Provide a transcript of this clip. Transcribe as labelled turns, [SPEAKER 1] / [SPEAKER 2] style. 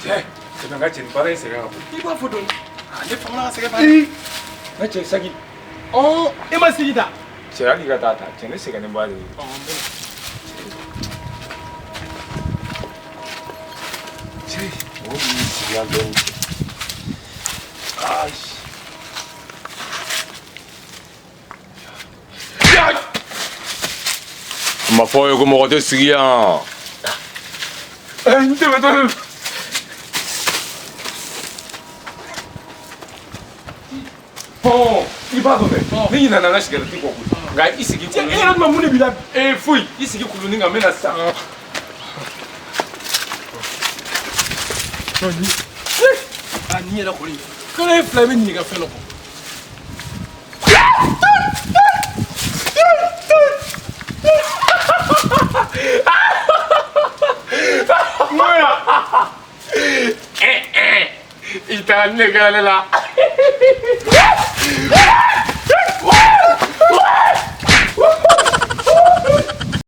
[SPEAKER 1] Cɛ, tɛmɛ n ka cɛ, nin baara in sɛgɛn ka bon.
[SPEAKER 2] I b'a fɔ dɔɔni. Ne famana ka sɛgɛn ba.
[SPEAKER 1] Ee, n ka cɛ, saki.
[SPEAKER 2] Ɔ, e ma sigi ta.
[SPEAKER 1] Cɛ, hali i ka taa ta, cɛ, ne sɛgɛnnen ba de ye.
[SPEAKER 2] Ɔ, n bɛ na.
[SPEAKER 1] Cɛ, mɔgɔ min y'i sigi yan dɔɔni, cɛ. Ayi.
[SPEAKER 3] A ma fɔ aw ye ko mɔgɔ tɛ sigi yan.
[SPEAKER 1] N tɛmɛtɔ de. Hɔn, i b'a dɔn dɛ, ne ɲinɛna n ka sigɛrɛti kɔ koyi, nka i sigi
[SPEAKER 2] Cɛ, e yɛrɛ tun bɛ mun de b'i la bi?
[SPEAKER 1] Ee, foyi, i sigi kulunin kan, n bɛ na sisan.
[SPEAKER 2] A nin yɛrɛ kɔni, kalo 2 i bɛ ɲininka fɛn dɔ kɔ.
[SPEAKER 1] I taara ne kɛra ne la.